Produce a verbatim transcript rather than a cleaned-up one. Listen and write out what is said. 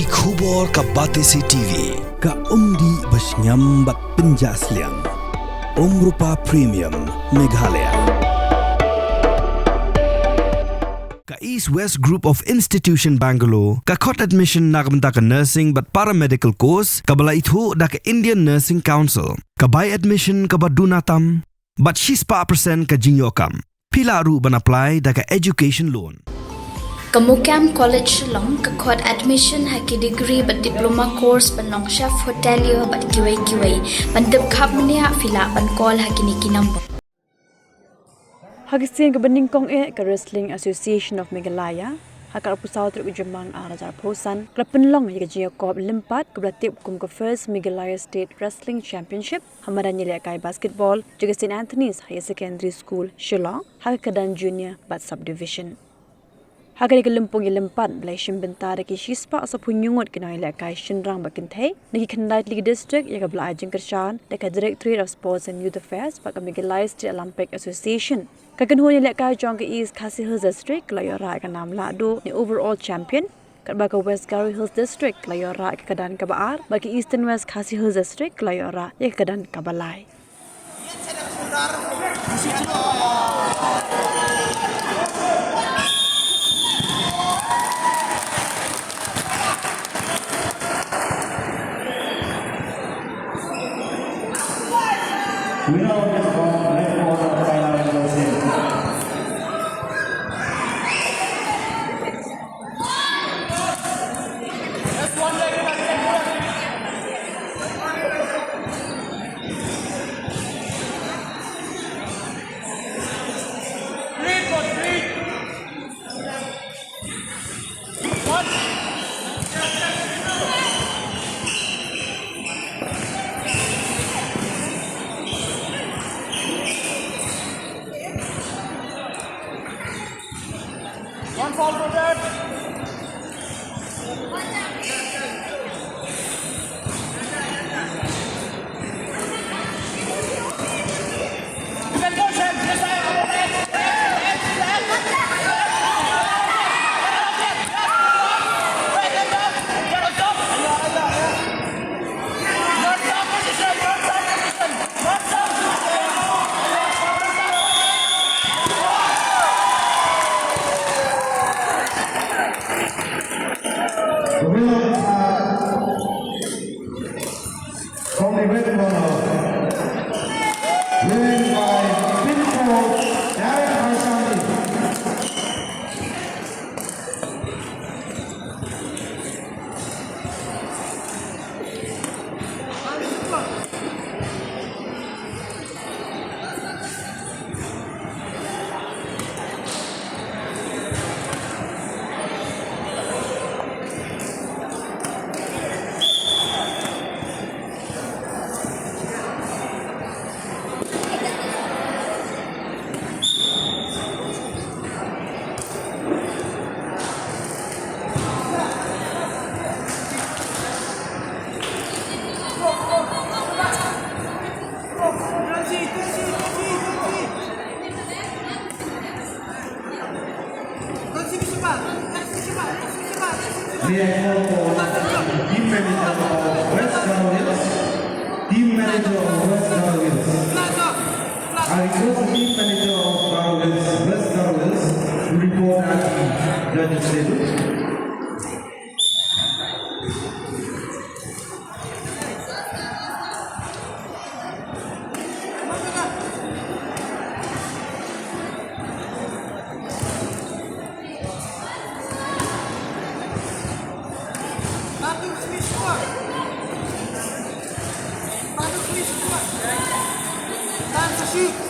Ki khubor ka Batesi T V, ka umdih ba shngiam bad pynjah sliang. Umrupa Premium, Meghalaya. Ka East West Group of Institution Bangalore, ka khot admission na ka bynta ka nursing bad paramedical course, kaba la ithuh da ka Indian Nursing Council, ka bai admission kaba duna tam, bad shispah percent ka jingïoh kam. Phi lah ruh ban apply da ka education loan. Ka Mukam College Shillong ka khot admission ha ki degree bad diploma course ban long chef hotelier bad kiwei kiwei. Ban tip khapmniah phi lah ban call ha kine ki number. Ha ka sien kaba nyngkong eh, ka Wrestling Association of Meghalaya, ha ka arphew saw tarik u Jymmang ar hajar arphew san, ka la pynlong ïa ka jingïakop lympat kaba la tip kum ka First Meghalaya State Wrestling Championship ha madan ïalehkai basketball jong ka Saint Anthony's Higher Secondary School, Shillong, ha ka kyrdan junior bad subdivision. Ha kane ka lympung ïalympat ba la shim bynta da ki shispah saphew hynñiew ngut ki nongïalehkai shynrang bad kynthei na ki khyndai tylli ki district, ïa kaba la ai jingkyrshan da ka Directorate of Sports and Youth Affairs bad ka Meghalaya State Olympic Association. Ka kynhun ïalehkai jong ka East Khasi Hills District ka la ïoh rah ïa ka nam lahduh ne overall champion, katba ka West Garo Hills District ka la ïoh rah ïa ka kyrdan kaba ar, bad ka Eastern West Khasi Hills District ka la ïoh rah ïa ka kyrdan kaba lai. Winner of this bout, red corner, Kailash Joseph. One foul for that. From the red corner, winning by pinfall, Derek Harsanti. May I call for team manager of West Garo Hills? Team manager of West Garo Hills. I request the team manager of Garo Hills, West Garo Hills, to report at the judges table. Shoot!